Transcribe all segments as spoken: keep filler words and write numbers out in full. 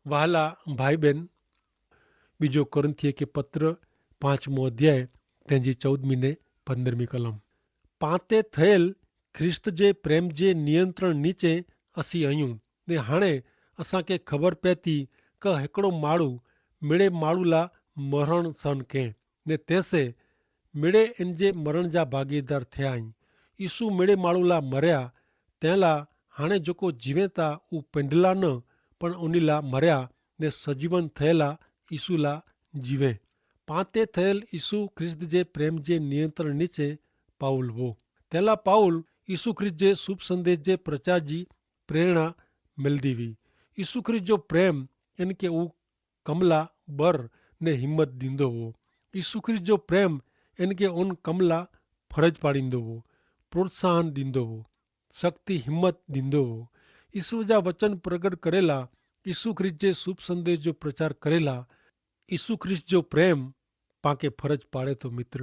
વહાલા ભાઈબેન, બીજો કોરિંથીય કે પત્ર પાંચમો અધ્યાય, તેની ચૌદમી ને પંદ્રહમી કલમ. પાંતે થયેલ ખ્રિસ્ત જે પ્રેમ જે નિયંત્રણ નીચે અસી અયું. ને હાણે અસાંકે ખબર પૈતી કે હેકડો માળુ મેળે માળુલા મરણ સન કે, ને તેસે મેળે એન જે મરણ જા ભાગીદાર થયા હી. ઈસુ મેળે માળુલા મર્યા, તેલા હાણે જોકો જીવેતા ઉં પેંડલા ન પણ ઉનીલા મર્યા, ને સજીવન થયેલા ઈસુલા જીવે. પાંતે થયેલ ઈસુ ખ્રિસ્ત જે પ્રેમ જે નિયંત્રણ નીચે પાઉલ હો. તેલા પાઉલ ઈસુ ખ્રિસ્ત જે શુભ સંદેશ જે પ્રચાર જી પ્રેરણા મિલદી વી. ઈસુ ખ્રિસ્ત જો પ્રેમ એન કે ઉં કમલા બર ને હિંમત દીંદો હો. ઈસુ ખ્રિસ્ત જો પ્રેમ એન કે ઉન કમલા ફરજ પાડીંદો હો, પ્રોત્સાહન દીંદો હો, શક્તિ હિંમત દીંદો હો. ઈસુ જા વચન પ્રગટ કરેલા, ઈસુ ખ્રિસ્ત જે શુભ સંદેશ જો પ્રચાર કરેલા, ઈસુ ખ્રિસ્ત જો પ્રેમ પાંકે ફરજ પાડે તો મિત્ર.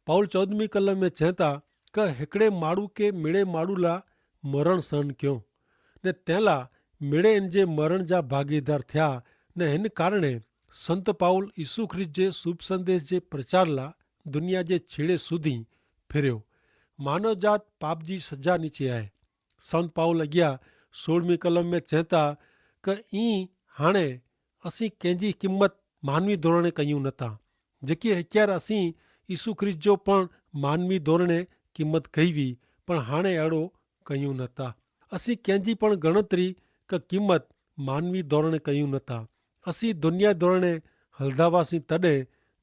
પાઉલ ચૌદમી કલમ મેં ચેંતા કે હેકડ઼ે માડૂ કે મેડે માડૂ લા મરણ સહન ક્યો, ને તેલા મેડે એન જે મરણ જા ભાગીદાર થ્યા. ને હેન કારણે સંત પાઉલ ઈસુ ખ્રિસ્ત જે શુભ સંદેશ જે પ્રચાર લા દુનિયા જે છેડે સુધી ફેર્યો. માનવજાત પાપ જી સજા નીચે આય. સંત પાઉલ અગિયા સોળમી કલમ મેં ચેંતા કે ઈ હાણે અસી કેંજી કિંમત માનવી ધોરણે કહ્યું નતા. જેકી હેક્યાર અસી ઈસુ ખ્રિસ્ત જો પણ માનવી ધોરણે કિંમત કહીવી, પણ હાણે એડો કહ્યું નતા. અસી કેંજી પણ ગણતરી કે કિંમત માનવી ધોરણે કહ્યું નતા. અસી દુનિયા ધોરણે હલધાવાસી તદે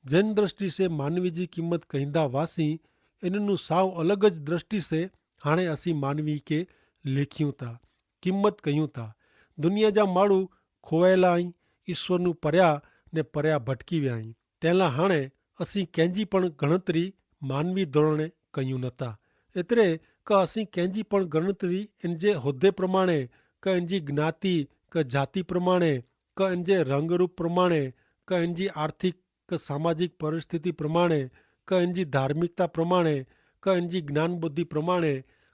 જેન દ્રષ્ટિ સે માનવી જી કિંમત કહીંદા વાસી એનનું સાવ અલગ જ દ્રષ્ટિ સે હાણે અસી માનવી કે લેખ્યું તા, કિંમત કહ્યું તા. દુનિયા જા માડૂ ખોવાયેલા અહીં, ઈસ્વરનું પર્યા ને પર્યા ભટકી વ્યા અહીં. તેલા હાણે અસી કેંજી પણ ગણતરી માનવી ધોરણે કહ્યું નતા. એતરે કે અસી કેંજી પણ ગણતરી એન જે હોદ્દે પ્રમાણે, કે એન જી જ્ઞાતિ, કે જાતિ પ્રમાણે, કે એન જે રંગરૂપ પ્રમાણે, કે એન જી આર્થિક કે સામાજિક પરિસ્થિતિ પ્રમાણે, કે એન જી ધાર્મિકતા પ્રમાણે, કે એન જી જ્ઞાનબુદ્ધિ પ્રમાણે,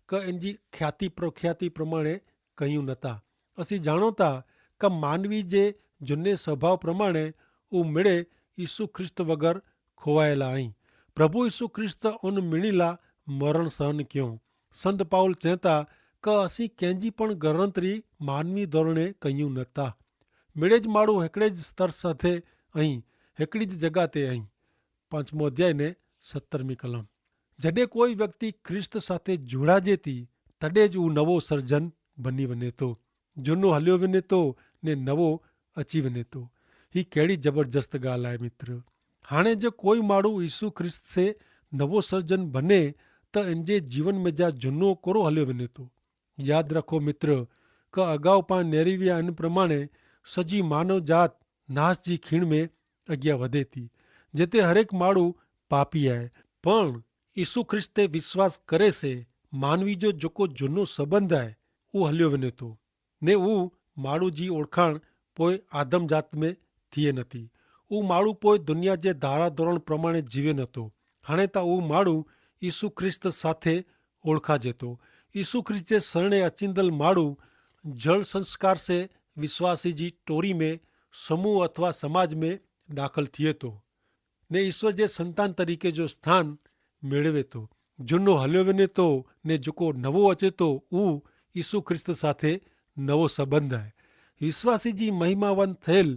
કે એન જી ખ્યાતિ પ્રખ્યાતિ પ્રમાણે કહ્યું નતા. અસી જાણોતા કે માનવી જે જુને સ્વભાવ પ્રમાણે ઉમેડે ઈસુ ખ્રિસ્ત વગર ખોવાયેલા અહીં. પ્રભુ ઈસુ ખ્રિસ્ત ઉન મિણીલા મરણ સહન ક્યો. સંત પાઉલ ચેતા કે અસી કેંજી પણ ગરંતરી માનવી ધોરણે કહ્યું નતા. મેડે જ માડૂ હેકડ઼ે જ સ્તર સાથે અહીં, હેકડ઼ી જ જગા તે અહીં. પાંચમો અધ્યાય ને સત્તરમી કલમ. જડે કોઈ વ્યક્તિ ખ્રિસ્ત સાથે જોડાજે તી, તદે જ ઉં નવો સર્જન બની વને તો. જુનો હલ્યો વને તો ને નવો અચી વને તો. હી કહેડી જબરજસ્ત ગાલ આય મિત્ર. હાણે જો કોઈ માડૂ ઈસુ ખ્રિસ્ત સે નવો સર્જન બને, તો એન જે જીવન મેં જા જુનો કોરો હલ્યો વને તો. યાદ રાખો મિત્ર, કે અગાઉ પાં નેરીવ્યા અન પ્રમાણે સજી માનવજાત નાસ જી ખીણ મેં અગિયા વધે તી, જેતે હરેક માડૂ પાપી આય. પણ ઈસુ ખ્રિસ્તે વિશ્વાસ કરે સે માનવી જો જોકો જુનો સંબંધ આય, ઉં હલ્યો વને તો. ને ઉં માડૂ જી ઓળખાણ પોય આદમજાત મેં થિયે નથી. ઉં માડૂ પોય દુનિયા જે ધારાધોરણ પ્રમાણે જીવે નતો. હણે તા ઉં માડૂ ઈસુ ખ્રિસ્ત સાથે ઓળખા જેતો. ઈસુ ખ્રિસ્ત જે સરણે અચિંદલ માડૂ જળ સંસ્કાર સે વિશ્વાસી જી ટોરી મેં સમૂહ અથવા સમાજ મેં દાખલ થિયે તો, ને ઈસુ જે સંતાન તરીકે જો સ્થાન મેળવે તો. જુનો હલ્યો વેને તો ને જોકો નવો અચે તો, ઉં ઈસુ ખ્રિસ્ત સાથે નવો સંબંધ હૈ. વિશ્વાસી જી મહિમાવન થયેલ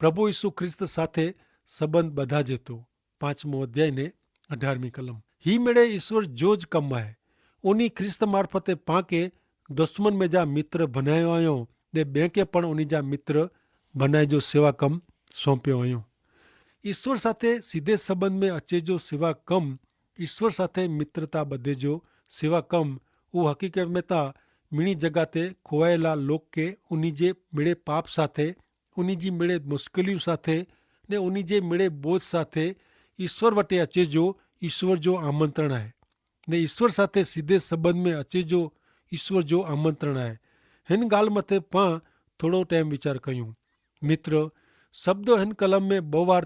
પ્રભુ ઈસુ ખ્રિસ્ત સાથે સંબંધ બધાજે તો. પાંચમો અધ્યાય ને અઢારમી કલમ. હી મેડે ઈસ્વર જો જ કમ હૈ. ઉની ખ્રિસ્ત મારફતે પાંકે દુશ્મન મેં જા મિત્ર ભનાયો આયો, ને બેંકે પણ ઉની જા મિત્ર ભનાય જો સેવા કમ સોંપ્યો આયો. ઈસ્વર સાથે સીધે સંબંધ મેં અચે જો સેવા કમ, ઈસ્વર સાથે મિત્રતા બધે જો સેવા કમ, ઉહ હકીકત મેં તા મિણી જગાતે ખોવાયેલા લોક કે ઉની જે મેડે પાપ સાથે, ઉની જી મેડે મુશ્કેલિયું સાથે, ને ઉની જે મેડે બોધ સાથે ઈસ્વર વટે અચે જો ઈસ્વર જો આમંત્રણ હૈ. ને ઈસ્વર સાથે સીધે સંબંધ મેં અચે જો ઈસ્વર જો આમંત્રણ હૈ. હેન ગાલ મતે પાં થોડો ટેમ વિચાર કહ્યું. મિત્ર, શબ્દો હેન કલમ મેં બહુવાર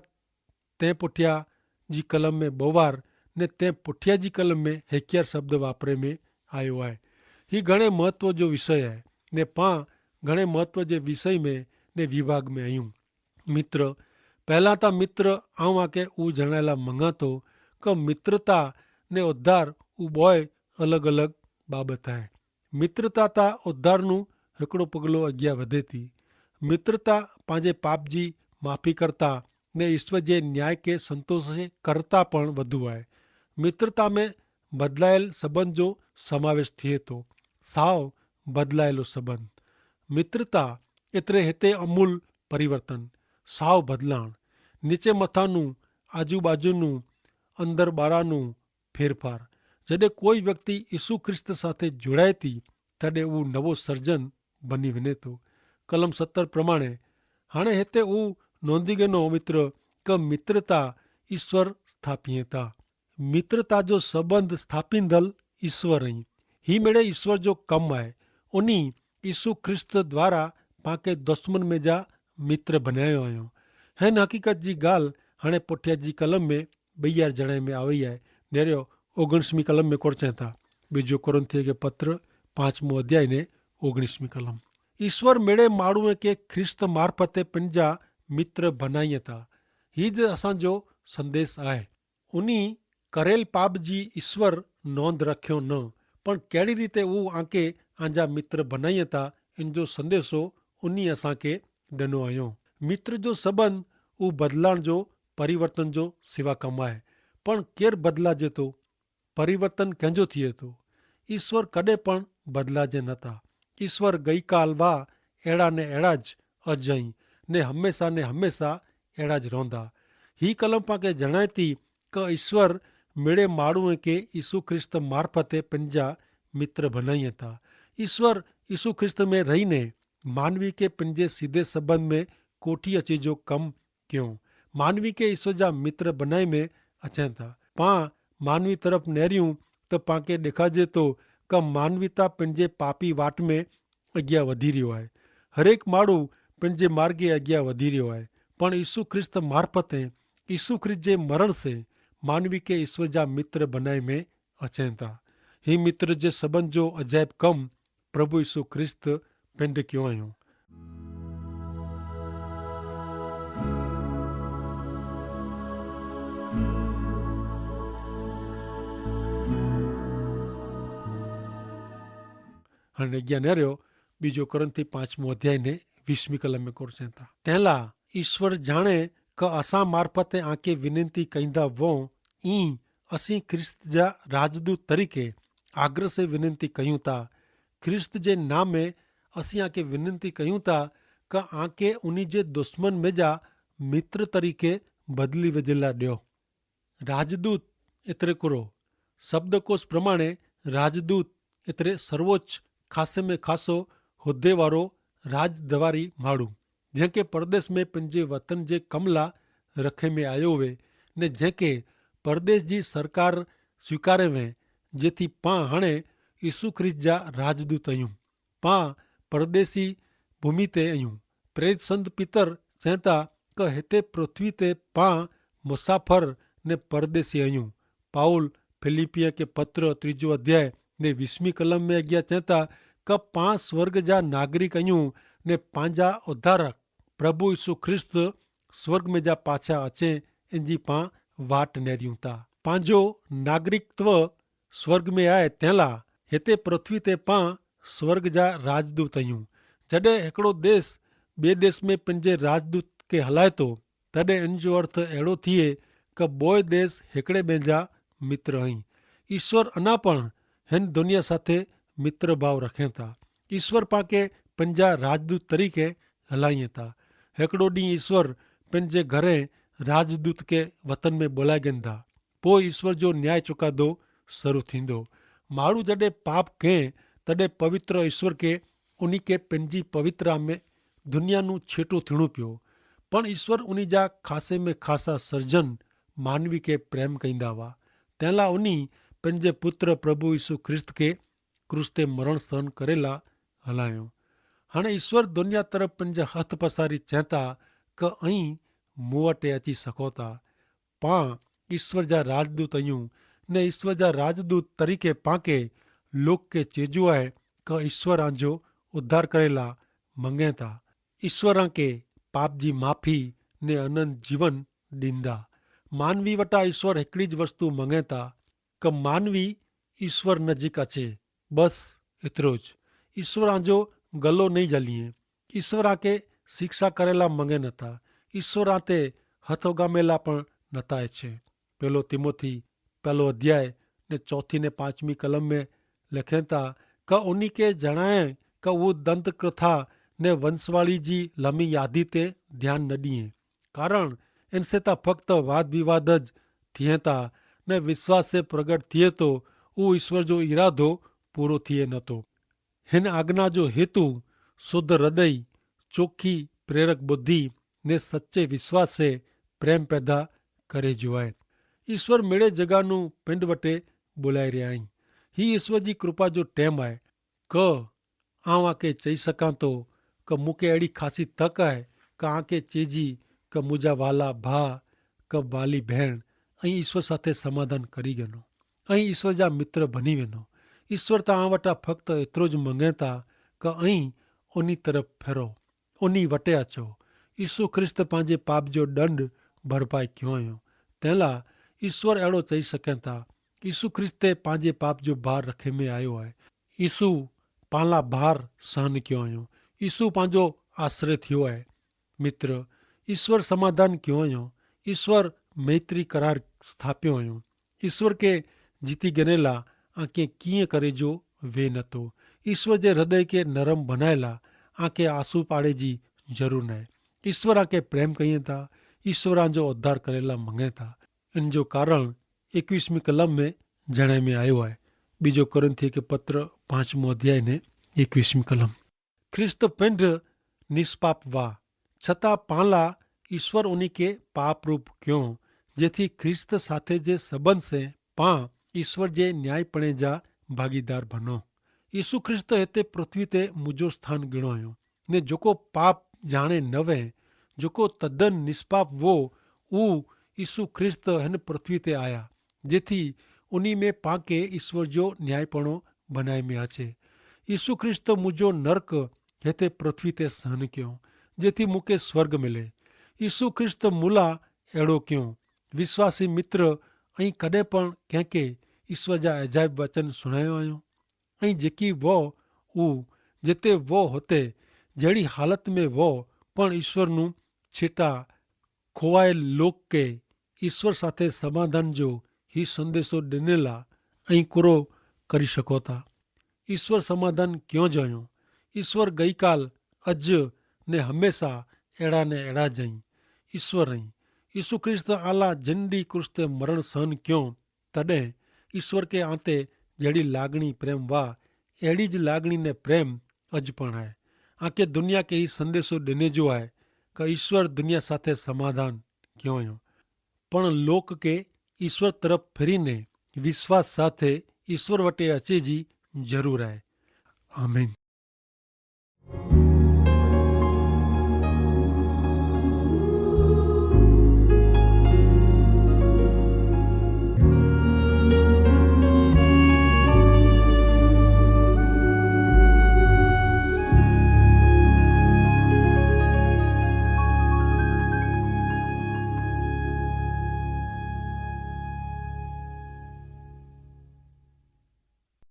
તે પુઠ્યા જી કલમ મેં બહુવાર ને તે પુઠ્યા જી કલમ મેં હેક્યાર શબ્દ વાપરે મેં આયો હૈ. હી ઘણે મહત્વ જો વિષય હૈ. ને પાં ઘણે મહત્વ જે વિષય મેં વિભાગ મેં અયું. મિત્ર, પહેલા તા મિત્ર, આઉં આકે ઉજણાયેલા મંગાતો કે મિત્રતા ને ઉદ્ધાર ઉબોય અલગ અલગ બાબત હૈ. મિત્રતા તા ઉદ્ધારનું હેકડો પગલો અગિયા વધે તી. મિત્રતા પાંજે પાપજી માફી કરતા ને ઈસ્વર જે ન્યાય કે સંતોષે કરતા પણ વધુ આય. મિત્રતા મેં બદલાયેલ સંબંધ જો સમાવેશ થિયે તો. સાવ બદલાયેલો સંબંધ. મિત્રતા એતરે હેતે અમૂલ પરિવર્તન, સાવ બદલાણ. નીચે મથાનું, આજુબાજુનું, અંદરબારાનું ફેરફાર. જડે કોઈ વ્યક્તિ ઈસુ ખ્રિસ્ત સાથે જોડાયતી, તડે ઉં નવો સર્જન બની વિનેતો. કલમ સત્તર પ્રમાણે, હાણે હેતે ઉં નોંધી ગનો મિત્ર કે મિત્રતા ઈસ્વર સ્થાપિયે તા. મિત્રતા જો સંબંધ સ્થાપિંદલ ઈસ્વર અહીં. હી મેળે ઈસ્વર જો કમ આય. ઉની ઈસુ ખ્રિસ્ત દ્વારા પાંકે દુશ્મન મેં જા મિત્ર બનાયો આયો. હેન હકીકત જી ગાલ હણે પોઠ્યા જી કલમ મેં બૈયાર જણાય મેં આવે આય. નેર્યો ઓગણીસમી કલમ મેં કોરચે થા. બીજો કોરિંથીય કે પત્ર પાંચમો અધ્યાય ને ઓગણીસમી કલમ. ઈસ્વર મેળે માણુએ કે ખ્રિસ્ત મારફતે પંજા મિત્ર બનાઈ થા. હી જ અસાંજો સંદેસ આય. ઉની કરેલ પાપ જી ઈસ્વર નોંધ રખ્યો ન, પણ કેડી રીતે ઉં આંકે આંજા મિત્ર બનાઈ થા, એન જો સંદેસો ઉની અસાંકે ડનો આયો. મિત્ર જો સંબંધ ઉં બદલાણ જો પરિવર્તન જો સેવા કમાય. પણ કેર બદલા જેતો? પરિવર્તન કેંજો થિયે તો? ઈસ્વર કડે પણ બદલા જે નતા. ઈસ્વર ગઈકાલ વા એડા ને એડા જ અજય ને હમેંસા ને હમેંસા એડા જ રોંધા. હી કલમ પાંકે જણાય તી કે ઈસ્વર મેળે માણુએ કે ઈસુ ખ્રિસ્ત મારફતે પંજા મિત્ર ભનાઈ થા. ઈસ્વર ઈસુ ખ્રિસ્ત મેં રહી ને માનવી કે પંજે સીધે સંબંધ મેં કોઠી અચી જો કમ ક્યો. માનવી કે ઈસુ જા મિત્ર બનાઈ મેં અચેતા. પાં માનવી તરફ નેર્યું તો પાંકે દેખાજે તો કે માનવી તા પંજે પાપી વાટ મેં અગિયા વધી રહ્યો આય. હરેક માળું પંજે માર્ગે અગિયા વધી રહ્યો આય. પણ ઈસુ ખ્રિસ્ત મારફતે ઈસુ ખ્રિસ્ત જે મરણ સે માનવી કે ઈસુ જા મિત્ર બનાઈ મેં અચેતા. હી મિત્ર જે સંબંધ જો અજાયબ કમ પ્રભુ ઈસુ ખ્રિસ્ત પેંડ ક્યો આયો. હને જ્ઞાન રહ્યો બીજો કોરિંથી પાંચમો અધ્યાય ને વીસમી કલમ મેં કોર ચેતા. તેલા ઈસ્વર જાણે કે અસા મારફતે આંકે વિનંતી કઈંદા વો, ઈ અસી ખ્રિસ્ત જા રાજદૂત તરીકે આગ્રસે વિનંતી કહ્યું તા. ખ્રિસ્ત જે નામે અસી આંકે વિનંતી કહ્યું તા કે આંકે ઉની જે દુશ્મન મેં જા મિત્ર તરીકે બદલી વજેલા દ્યો. રાજદૂત એતરે કુરો શબ્દકોશ પ્રમાણે રાજદૂત એતરે સર્વોચ્ચ ખાસે મેં ખાસો હોદ્ધેવારો રાજદવારી માડૂ, જેંકે પરદેશ મેં પન જે વતન જે કમલા રખે મેં આયો વે, ને જેંકે પરદેશ જી સરકાર સ્વીકારે વે, જેથી પાં હણે ઈસુ ખ્રિસ્ત જા રાજદૂત અયું. પાં પરદેશી ભૂમિ તે અયું. પ્રેરિત સંત પિતર ચેંતા કે હેતે પૃથ્વી તે પાં મુસાફર ને પરદેશી અયું. પાઉલ ફિલિપિયા કે પત્ર ત્રીજો અધ્યાય ને વીસમી કલમ મેં અગિયા ચેંતા કે પાં સ્વર્ગ જા નાગરિક અયું ને પાંજા ઉદ્ધારક પ્રભુ ઈસુ ખ્રિસ્ત સ્વર્ગ મેં જા પાછા અચે એનજી પાં વાટ નેર્યું તા. પાંજો નાગરિકત્વ સ્વર્ગ મેં આય તેલા હેતે પૃથ્વી તે પાં સ્વર્ગ જા રાજદૂત અયું. જડે હેકડો દેશ બે દેશ મેં પન જે રાજદૂત કે હલાયતો, તદે એન જો અર્થ એડો થિયે કે બોય દેશ હેકડે બેંજા મિત્ર અહીં. ઈસ્વર અના પણ હેન દુનિયા સાથે મિત્રભાવ રખેં થા. ઈસ્વર પાંકે પન જા રાજદૂત તરીકે હલાઈ થા. હેકડો દી ઈસ્વર પન જે ઘરે રાજદૂત કે વતન મેં બોલાઈ ગેન થા. પોય ઈસ્વર જો ન્યાય ચુકાદો શરૂ થીંદો. માણુ જડે પાપ કહેં તદે પવિત્ર ઈસ્વર કે ઉની કે પન જી પવિત્રા મેં દુનિયા નું છેટું થીણું પ્યો. પણ ઈસ્વર ઉની જા ખાસે મેં ખાસા સર્જન માનવી કે પ્રેમ કઈંદા વા. તેલા ઉની પન જે પુત્ર પ્રભુ ઈસુ ખ્રિસ્ત કે ક્રૂસ તે મરણ સહન કરેલા હલાયો. હણે ઈસ્વર દુનિયા તરફ પન જે હથ પસારી ચેંતા કે અહીં મુવાટે અચી સકોતા. પાં ઈસ્વર જા રાજદૂત અયું ને ઈસ્વર જા રાજદૂત તરીકે પાંકે લોક કે ચેજુ આય કે ઈસ્વર આંજો ઉદ્ધાર કરેલા મંગેતા. ઈસ્વર આંકે પાપ જી માફી ને અનંત જીવન દીંદા. માનવી વટા ઈસ્વર હિકડી જ વસ્તુ મંગેતા કે માનવી ઈસ્વર નજીક અછે. બસ એતરો જ. ઈસ્વર આંજો ગલો નહીં જલિયે. ઈસ્વર આંકે શિક્ષા કરેલા મંગે નતા. ઈસ્વર આંતે હથોગામેલા પણ નતા એછે. પહેલો તિમોથી પહેલો અધ્યાય ને ચોથી ને પાંચમી કલમ મેં લેખેતા કે ઉની કે જણાએ કે ઉદંત કથા ને વંશવાળી જી લમી યાદી તે ધ્યાન ન દિયે. કારણ એનસે તા ફક્ત વાદવિવાદ જ થિયે તા ને વિશ્વાસે પ્રગટ થિયે તો ઉ ઈસ્વર જો ઈરાદો પૂરો થિયે નતો. હેન આજ્ઞા જો હેતુ શુદ્ધ હૃદય, ચોખી પ્રેરક બુદ્ધિ ને સચ્ચે વિશ્વાસે પ્રેમ પેદા કરે જો આય. ઈસ્વર મેળે જગાનું પેંડ વટે બોલાઈ રહ્યા હી. હી ઈસ્વર જી કૃપા જો ટેમ આય. ક આવ આકે ચહી સકાં તો કે મુકે એડી ખાસી તક આય કે આકે ચેજી કે મુજા વાલા ભા કે વાલી ભેણ અહીં ઈસ્વર સાથે સમાધાન કરી ગનો, અહીં ઈસ્વર જા મિત્ર ભની વેનો. ઈસ્વર તા આવ વટા ફક્ત એતરો જ મંગેતા કે અહીં ઓની તરફ ફેરો, ઓની વટે અચો. ઈસુ ખ્રિસ્ત પાંજે પાપ જો દંડ ભરપાઈ ક્યો અયો. તેલા ઈસ્વર એડો ચહી સકેતા ઈસુ ખ્રિસ્તે પાંજે પાપ જો ભાર રખે મેં આયો હૈ. ઈસુ પાંલા ભાર સહન ક્યો અયો. ઈસુ પાંજો આશરે થ્યો હૈ. મિત્ર, ઈસ્વર સમાધાન ક્યો અયો. ઈસ્વર મૈત્રી કરાર સ્થાપ્યો અયો. ઈસ્વર કે જીતી ગનેલા આંકે કિયાં કરે જો વે નતો. ઈસ્વર જે હૃદય કે નરમ ભનાયેલા આંકે આસુ પાડે જી જરૂર નાય. ઈસ્વર આંકે પ્રેમ કહિયે તા. ઈસ્વર આંજો ઉદ્ધાર કરેલા મંગેતા. અન જો કારણ એકવીસમી કલમ મેં જણાય મેં આયો હૈ. બીજો કોરિંથી કે પત્ર પાંચમો અધ્યાય ને એકવીસમી કલમ. ખ્રિસ્ત પેંધ નિષ્પાપ વા છતાં પાંલા ઈસ્વર ઉની કે પાપરૂપ ક્યો, જેથી ખ્રિસ્ત સાથે જે સંબંધ સે પાં ઈસ્વર જે ન્યાયીપણે જા ભાગીદાર ભનો. ઈસુ ખ્રિસ્ત હેતે પૃથ્વી તે મુજો સ્થાન ગિણો અયો. ને જોકો પાપ જાણે નવે, જોકો તદ્દન નિષ્પાપ વો, ઉ ઈસુ ખ્રિસ્ત હેન પૃથ્વી તે આયા, જેથી ઉની મેં પાંકે ઈસ્વર જો ન્યાયીપણો ભનાઈ મેં હૈ. ઈસુ ખ્રિસ્ત મુજો નર્ક હેતે પૃથ્વી તે સહન ક્યો, જેથી મુકે સ્વર્ગ મિલે. ઈસુ ખ્રિસ્ત મુલા એડો ક્યો. વિશ્વાસી મિત્ર, અહીં કદે પણ કેંકે ઈસ્વર જા અજાયબ વચન સુણાયો અયો? અહીં જેકી વો ઉ જેતે વો હોતે જેડી હાલત મેં વો, પણ ઈસ્વર નું છેટા ખોવાયેલ લોક કે ઈસ્વર સાથે સમાધાન જો હી સંદેશો દેનેલા અહીં કુરો કરી શકોતા. ઈસ્વર સમાધાન ક્યો જયો? ઈસ્વર ગઈકાલ, અજ ને હમેંસા એડા ને એડા જઈ. ઈસ્વર અહીં ઈસુ ખ્રિસ્ત આલા જેન દી કુર્સ તે મરણ સહન ક્યો, તદે ઈસ્વર કે આંતે જેડી લાગણી પ્રેમ વા એડી જ લાગણી ને પ્રેમ અજ પણ હૈ. આંકે દુનિયા કે હી સંદેશો દેને જો હૈ કે ઈસ્વર દુનિયા સાથે સમાધાન ક્યો અયો. પણ લોક કે ઈસ્વર તરફ ફેરી ને વિશ્વાસ સાથે ઈસ્વર વટે અચે જી જરૂર હૈ. આમીન.